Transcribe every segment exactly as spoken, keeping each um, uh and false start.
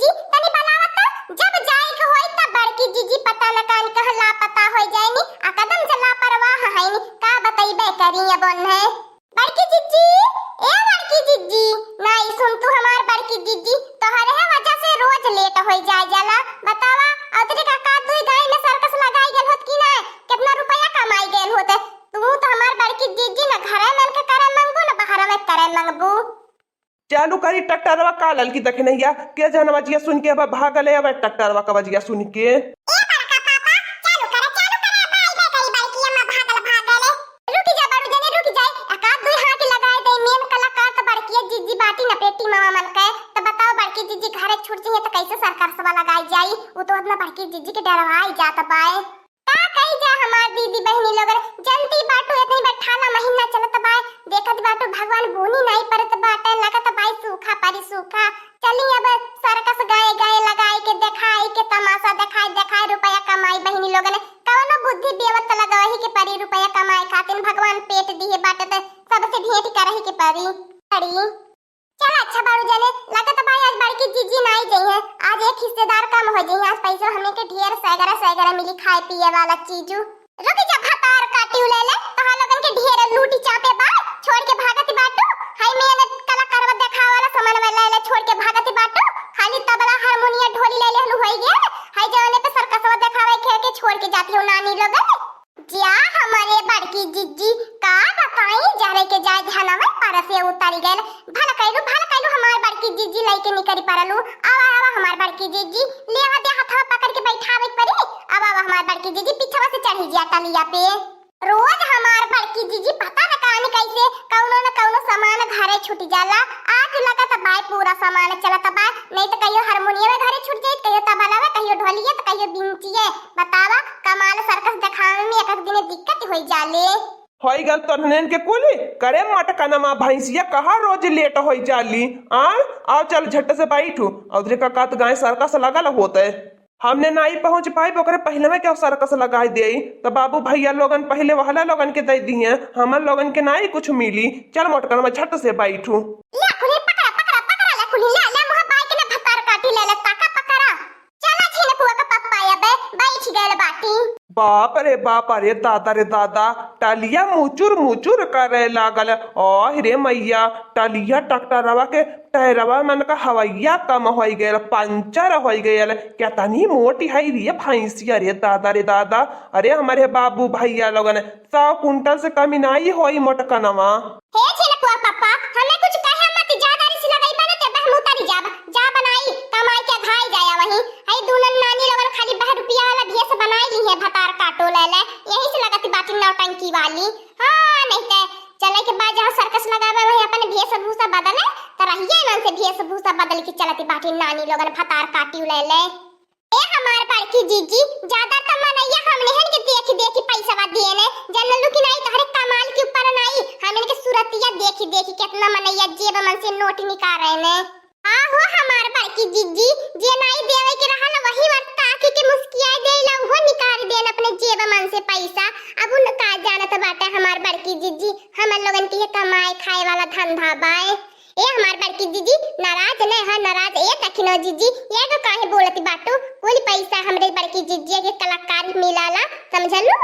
जी, तनी बलावा त, जब जाए के होई त बड़की जीजी पता न कान कहाँ लापता होइ जाएनी, आ कदम से लापरवाह हईनी, का बतइबे करी अब ओन्हे। बड़की जीजी, ए बड़की जीजी, नाई सुन तू हमार बड़की जीजी, तोहरे वजह से रोज लेट होइ जाए जाला। बतावा, अउतरे का का दुई गाय में सर्कस लगाई गेल होत कि ना, कितना रुपया कमाई गेल होत। तू तो हमार बड़की जीजी न घरे मन के करे मंगबू, न बाहर में करे मंगबू। चालू करी ट्रैक्टरवा का ललकी दखिनैया, के जनवा जिया सुन के अब भागले, अब ट्रैक्टरवा का बजिया सुन के। ए बड़का पापा, चालू करे, चालू करे, अब आइबे करी बड़की अम्मा भागल, भागल। रुकि जा बड़ू जने, रुकि जाए, एकाध दुई हाथ लगाए दे, मेन कलाकार त बड़की जीजी बाटी न पेटी मामा मन के। त बताओ बड़की जीजी घरे छूट जइहे त कैसे सर्कसवा लगाई जाई? उ तो अपना बड़की जीजी के डरवाई जात बाए। का कही जा हमार दीदी बहिनी लोगन, जनती बाटू एतनी बा ठाला महीना चलत बाए, देखत बाटू भगवान बूनी नाई परत बाटे, लगत बाई सूखा परी सूखा। चली अब सर्कस गाए गाए लगाए के देखाई के तमाशा देखाए देखाए रुपया कमाई बहिनी लोगन, कवनो बुद्धि बेवत लगवही के परी रुपया कमाए खातिर भगवान पेट दिए बाटे त सबसे भेंट करही के परी। परी। चल अच्छा बारू जने, लगत भाई आज बड़की जीजी नाई जइहे, आज एक हिस्सेदार कम होइ जइहे, आज पैसा हमने के ढेर सैगरा सैगरा मिली खाए पिए वाला चीजू। रुकि जा भतार काटी उलेले, तोहार लोगन के ढेर लूटी चापे बा, छोड़ के भागत बाटू, हाय मेन कलाकारवा देखावे वाला सामान में लेले छोड़ के भागत बाटू, खाली तबला हारमोनिया ढोली लेले हलू होइ गया, हाय जवने पे सर्कसवा देखावे के, के छोड़ के जाती हो नानी लोगन। जा हमरे बड़की जिज्जी, का बताई, जरे के जाए ध्यानवा परसे उतरि गइल। भल कइलू, भल कइलू, हमार बड़की जिज्जी लइके निकरि परलू। आवा, आवा, हमार बड़की जिज्जी, ले आवा, दे हथवा पकड़ के बैठावे के परी। आवा, आवा, हमार बड़की जिज्जी, पिछवा से चढ़ी जिया टलिया पे। रोज हमार बड़की जिज्जी पता न कानी कैसे कउनो न कउनो सामान घरे छूटि जाला। आज लगत बाय पूरा सामान चलत बाय, नहीं त कहियो हारमोनियम घरे छूट जाई, कहियो तबला में, कहियो ढोलिया, त कहियो बिंचिए। बतावा, कमाल सर्कस देखावे में एक एक दिने दिक्कत होइ जाले। होइ गल तोहनेन के कुली, करे मटकनमा भैंसिया कहाँ रोज लेट होइ जाली? आ, आओ चल झट से बैठू, अउधरे का कात गाय सर्कस लगल होते। हमने नाई पहुँच पाइब, ओकरे पहिले में केहू सर्कस लगाई देई, त बाबू भैया लोगन पहिले वहला लोगन के दे दिए, हमन लोगन के नाई कुछ मिली। चल मोटकनमा झट से बैठू। ले कुली पकड़ा, पकड़ा, पकड़ा, ले कुली, ले, ले, मुँह बाई के ना भतार काटी ले, ले, ताका पकड़ा। चला छिनकुआ का पप्पा अबे बैठ गइल बाटी। बाप रे बाप, अरे दादा रे दादा, टलिया मुचुर मुचुर करे लागल। आह रे मैया, टलिया ट्रैक्टरवा के टैरवा मन का हवैया कम होइ गयल, पंचर होइ गयल। केतनी मोटी है रे भैंसिया रे दादा रे दादा। अरे हमरे बाबू भैया लोगन, सौ कुंटल से कमी नाई होई मोटकनवा। हे छिनकुआ पप्पा, हमें कुछ कहे मत, ज्यादा रिस लगई बने ते बहम उतरी जाब, जा बनाई, कमाई के धाई जाया वहीं। हई दूनन नानी लोगन खाली बह रुपया वाला भेस बनाई ली है, भतार काटो ले ले, यही से लगत बाटी नौटंकी वाली। हाँ, नहीं ते चले के बाद जहाँ सर्कस लगावे वहीं अपन भेसभूषा बदले, त रहिए मन से भेसभूषा बदल के चलत बाटी नानी लोगन भतार काटी ले ले। ए हमार बड़की जीजी, ज्यादा त मनैया हमनेहन के देखी देखी पैसवा दिए ने, जनलू कि नाई तोहरे कमाल के ऊपर नाई, हमन के सूरतिया देखी देखी केतना मनैया जेब मन से नोट निकारे ने। आहो हमार बड़की जीजी, जे नाई देवे के रहल वही वक्त ताकि के मुस्किया देला, उहो निकाल देन अपने जेब मन से पैसा। अब उन का जानत बाटे हमार बड़की जीजी, हमन लोगन के ये कमाए खाए वाला धंधा बाए। ए हमार बड़की जीजी, नाराज न ह, नाराज। ए तखिनो जीजी, ये तो काहे बोलत बाटू? कुल पैसा हमरे बड़की जीजी के कलाकारी मिलाला, समझलू?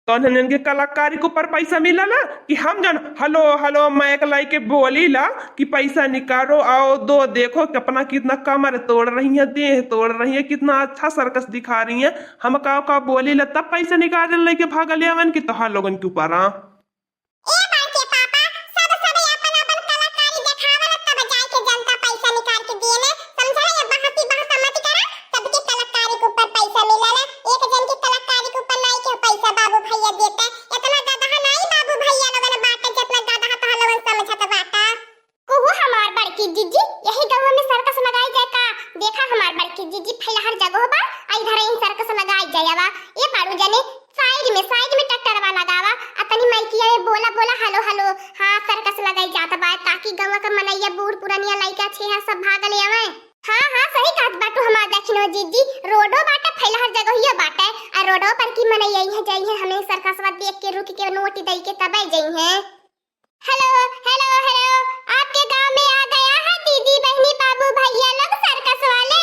तोहनन के कलाकारी के ऊपर पैसा मिलाला कि हम जन हलो हलो माइक लाई के बोलीला कि पैसा निकालो, आओ दो, देखो कि अपना कितना कमर तोड़ रही है, देह तोड़ रही है, कितना अच्छा सर्कस दिखा रही है। हम का का बोलीला तब पैसा निकाल लेके भागल आवन कि तोहार लोगन के ऊपर आ। ए बड़के पापा, सब सब अपन अपन कलाकारी देखावल, तब जाए के जनता पैसा निकाल के दिए ने, समझला? ये बहसी बहसा मत करा, सबके कलाकारी के ऊपर पैसा मिलेला, एक जन के कलाकारी के ऊपर नाई के पैसा बाबू भैया देते। इतना गदहा नाई बाबू भैया लोगन बाटे, जितना गदहा तोह लोगन समझत बाटा। कुहू हमार बड़की जीजी, यही गौवा में सर्कस लगाई जाए का? देखा हमार बड़की जीजी फैलहर जगह बा, आ इधर ही सर्कस लगाई जाए बा। ए पाड़ू जने, साइड में, साइड में ट्रैक्टरवा लगावा, आ तनी माइकिया में बोला, बोला, हलो, हलो, हाँ, सर्कस लगाई जात बा, ताकि गौवा का मनैया, बूढ़ पुरनिया, लइका छेहा सब भाग ले आवे। हाँ, हाँ, सही कहत बाटू हमार दखिनो जीजी, रोडो बाटे, फैलहर जगहिया बाटे, आ रोडो पर की मनैया इहाँ जइहे, हमें सर्कसवा देख के, रुक के, नोट दई के तबे जइहे। हेलो, हेलो, हेलो, आपके गांव में आ गया है दीदी, बहनी, बाबू, भैया लोग, सर्कस वाले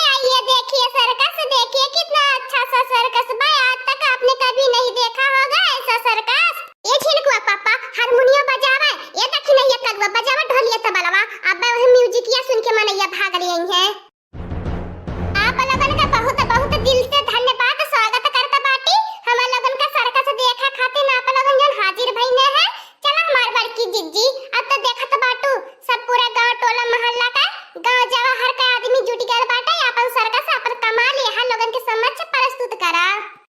है। आप लोगन का बहुत, बहुत दिल से धन्यवाद, स्वागत करत बाटी। हम लोगन का सर्कस देखे खातिर आप लोगन जौन हाजिर भइने हैं। चला हमार बड़की जिज्जी, अब तो देखत बाटू, सब पूरा गांव, टोला, मोहल्ला का, गांव जवाहर का आदमी जुट गइल बाटे, आपन सर्कस, आपन कमाल यहाँ लोगन के समक्ष प्रस्तुत करा।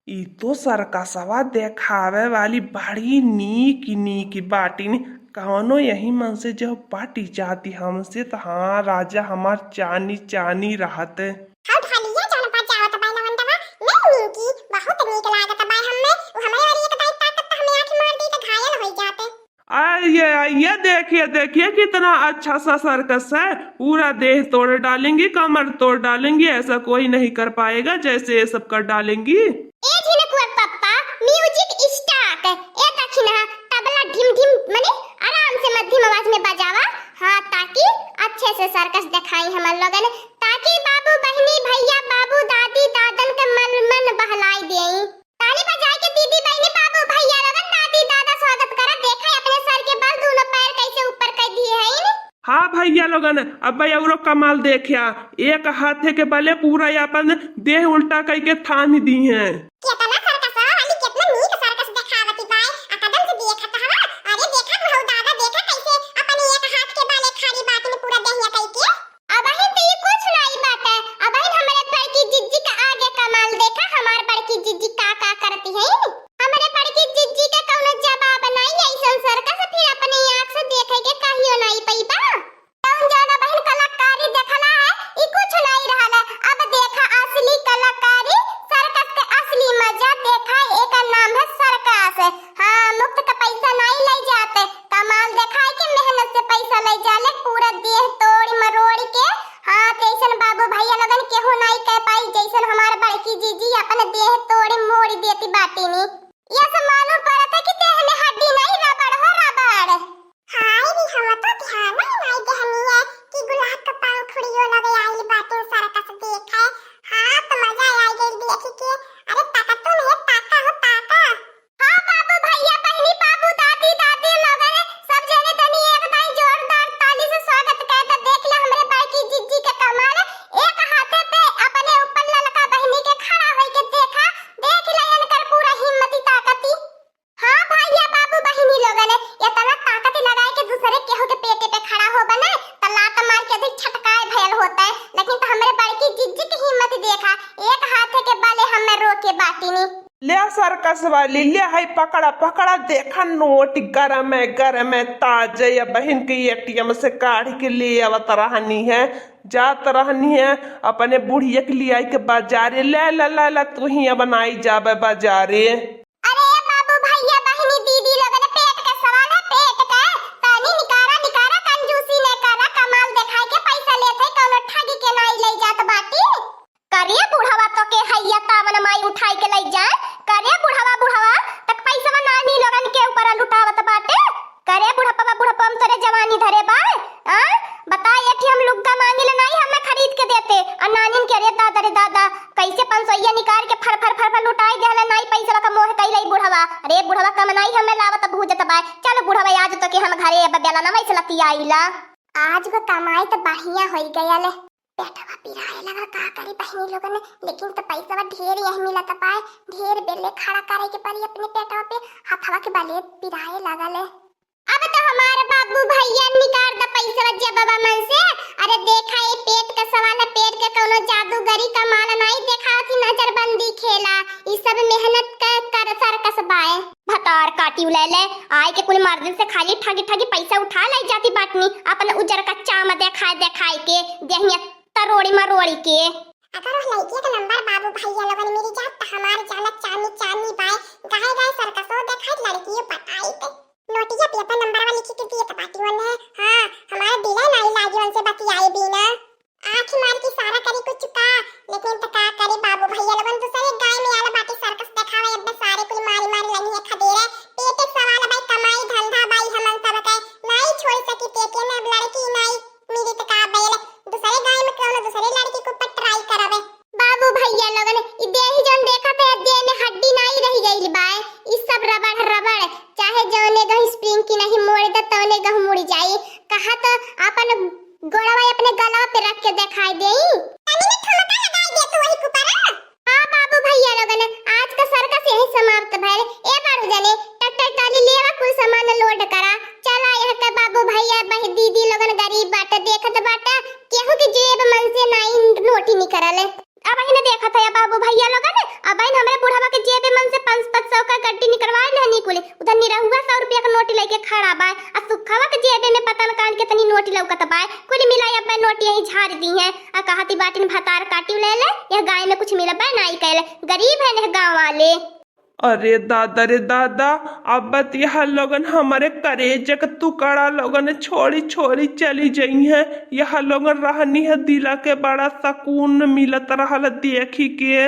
ई तो सर्कसवा देखावे वाली बड़ी नीक नीक बाटिन। कवनो यही मन से जो पटि जाती हमसे त, हाँ राजा हमार चानी चानी रहत। हौ ढालिया जौन बजावत बाय लवंडवा, नहीं नीकी, बहुत नीक लागत बाय हम्मे। उ हमरे ओरी एक दाई ताकत त हमें आँख मार दी त घायल होइ जाते। अरे ये, ये देखिए, देखिए कितना अच्छा सा सर्कस है। पूरा देह तोड़ डालेंगी, कमर तोड़ डालेंगी, ऐसा कोई नहीं कर पाएगा जैसे ये सब कर डालेंगी। ए झिनकुआ पप्पा, music start। ए दखिनहा, तबला ढिम ढिम, मने आराम से मध्यम आवाज में बजावा। हाँ, ताकि अच्छे से सर्कस देखाई हमर लोगन, ताकि बाबू, बहिनी, भैया, बाबू, दादी, दादन के मन, मन बहलाई देई। ताली बजाए के दीदी, बहिनी, बाबू, भैया लोगन, दादी, दादा स्वागत करा। देखा अपने सर के बल, दोनों पैर कैसे ऊपर कर दिए हैं। हाँ भैया लोगन, अब भाई औरो कमाल देखा, एक हाथे के बले पूरा अपन देह उल्टा कई के थाम दी हैं। केतना सर्कस वाली, केतना नीक सर्कस देखावती बाय, आ कदम से देखत हवा। अरे देखा बुढ़ऊ दादा, देखा कैसे अपन एक हाथ के बले खड़ी बाटिन पूरा देहिया कई के। अबहिन त ई कुछ नाई बाटे, अबहिन हमरे बड़की जिज्जी का आगे कमाल देखा, हमार बड़की जिज्जी का का करती है। हमरे बड़की जिज्जी का कौनो जवाब नाई, ऐसन सर्कस फिर अपने आँख से देखे के कहियो नाई पइबा। कौन जौन अबहिन कलाकारी देखला है, ई कुछ नाई रहल है। अब देखा असली कलाकारी, सर्कस के असली मजा देखा, एकर नाम है सर्कस। हाँ, मुफ्त का पैसा नाई ले जाते, कमाल देखाए के मेहनत से पैसा ले जाले, पूरा देह तोड़ मरोड़ के। हाँ, तैसन बाबू भैया लोगन केहू नाई कह पाई, जैसन हमार बड़की जिज्जी अपन देह तोड़ मोड़ देती बाटिनी। ये सब मालूम पड़त है कि देह में हड्डी नहीं, रबड़ हो रबड़। हाय रे, हम तो ध्यान ही नाई देहनी है कि गुलाब का पंखुड़ियों लगे आइल बाटिन सर्कस देखे। हाँ, तो मजा आई गइल देख के। अरे ताका तू नहीं, ताका हो ताका। हाँ बाबू, भैया, बहिनी, बाबू, दादी, दादी लोगन, सब जने तनी एक दाई जोरदार ताली से स्वागत कर दे। देख ले हमरे बड़की जिज्जी के कमाल, एक हाथे पे अपने ऊपर ललका बहिनी के खड़ा होई के देखा, देख ले इनकर पूरा हिम्मती ताकती। हाँ भैया, बाबू, बहिनी लोगन, इतना ताकत लगाए के दूसरे केहू के पेटे पे खड़ा हो बने, त लात मार के अधिक छटकाए भयल होता है, लेकिन तो हमरे बड़की जिज्जी की हिम्मत देखा, एक हाथे के बले हमें रोके बाटिनी। ले सर्कस वाली, ले है पकड़ा, पकड़ा, देखा नोट गरम है, गरम है, ताजे या बहिन के एटीएम से काढ़ के ले आवत रहनी है, जात रहनी है, अपने बुढ़िया के ले आई के बाजारे, ले ला, ला, ला, तू ही अब नाई जाबे बाजारे। अरे बाबू, भैया, बहिनी, दीदी लोगन, पेट का सवाल है, पेट का। तनी निकारा, निकारा, कंजूसी न करा, कमाल देखाए के पैसा लेत है, कौनो ठगी के नाई ले जात बाटी। करे बुढ़वा तो के हैया तावन माई उठाई के लई जाए। करे बुढ़वा, बुढ़वा तक पैसवा नानी लोगन के ऊपर लुटावत बाटे। करे बुढ़पवा, बुढ़पवा में तोरे जवानी धरे बा। आ? बता, एक ही हम लुग्गा मांगिल नाई हमें खरीद के देते। आ नानिन के, अरे दादा रे दादा, कैसे पंसोइया निकाल के फर फर फर फर लुटाई देहले नाई पैसवा का मोह कैले बुढ़वा। अरे बुढ़वा कम नाई हमें लावत भूजत बा। चल बुढ़वा, आज तो के हम घरे अब बेला ना वैसे लतियाइला। आज को कमाई तो बढ़िया होई गया ले। पेटवा पिराए लगल, का करी बहिनी लोगन, लेकिन त पैसवा ढेर यही मिलत बाय, ढेर बेले खड़ा करे के पड़ी अपने पेटवा पे, हथवा के बले पिराए लगल। अब तो हमार बाबू भैया निकाल द पैसवा जेबवा मन से। अरे देखा, ये पेट का सवाल है, पेट के कौनो जादूगरी कमाल नाई देखावत ही, नजरबंदी खेला, ई सब मेहनत क कर सर्कस बाय। भतार काटी उलैले, आए के कुल मर्दन से खाली ठगी ठगी पैसा उठा लाई जाती बाटनी, अपन उजर का चाम देखाए देखाए के, देहिया तरोड़ी मरोड़ी के। अगर उस लड़किया का नंबर बाबू भैया लोगन मिल जात त हमार जाना चानी चानी बाय, गाय गाय सर्कसो देखाइत लड़कियों पटाइत। नोटिया पे अपन नंबरवा लिखी के दिए त बाटी वने। हाँ, हमारा दिले नाई लागी उनसे बतियाए बिना। आँखी मार के इशारा करी कुछ का, लेकिन त का करे बाबू भैया लोगन दूसरे गाय में आला बाटी सर्कस देखावे, अब सारे कुल मारी मारी लगी है खदेरे। पेटे के सवाल बाई, कमाई धंधा बाई हमन सब के, नाई छोड़ सकी पेटे में अब लड़की नाई मिली त का बैल, दूसरे गाय में कौनो दूसरे लड़की के ऊपर ट्राई करवे। बाबू भैया लोगन, ई देही जौन देखत है, देह में हड्डी नाई रह गइल बाय, ई सब रबड़ रबड़, चाहे जौने गहूँ स्प्रिंग की नहीं मोड़ दे, तौने गहूँ मुड़ जाई। कहा तो अपन गोड़वा अपने गलवा पे रख के देखाई देई। तनी में ठुमका लगाई दे तू वही कुपरा। हाँ बाबू भैया लोगन, आज का सर्कस यही समाप्त भइल। ए बारू जने, ट्रैक्टर ट्राली लेवा, कुल सामान लोड करा। चला, यह के बाबू भैया, बह-, दीदी लोगन गरीब बाटे, देखत बाटे, केहू के जेब मन से नाई नोटी निकरल। अब ही न देखत है बाबू भैया लोगन, अब ही हमरे बुढ़वा के जेबे मन से पाँच पाँच सौ का गड्डी निकरवाए लेहनी कुल। उधर निरहुआ सौ रुपया का नोट लेके खड़ा बाय, आ सुखवा के जेबे में पता न कान कितनी नोट लौकत बाय। कुल मिलाई अब मैं नोट यहीं झाड़ दी है, आ कहती बाटिन भतार काटी ले ले, यह गाय में कुछ मिलबे नाई कैले, गरीब है यह गाँव वाले। अरे दादा रे दादा, अब बतिया लोगन हमरे करेज के टुकड़ा लोगन छोड़ी छोड़ी चली जइहैं। यह लोगन रहनी है दिला के बड़ा सकून मिलत रहल देखी के।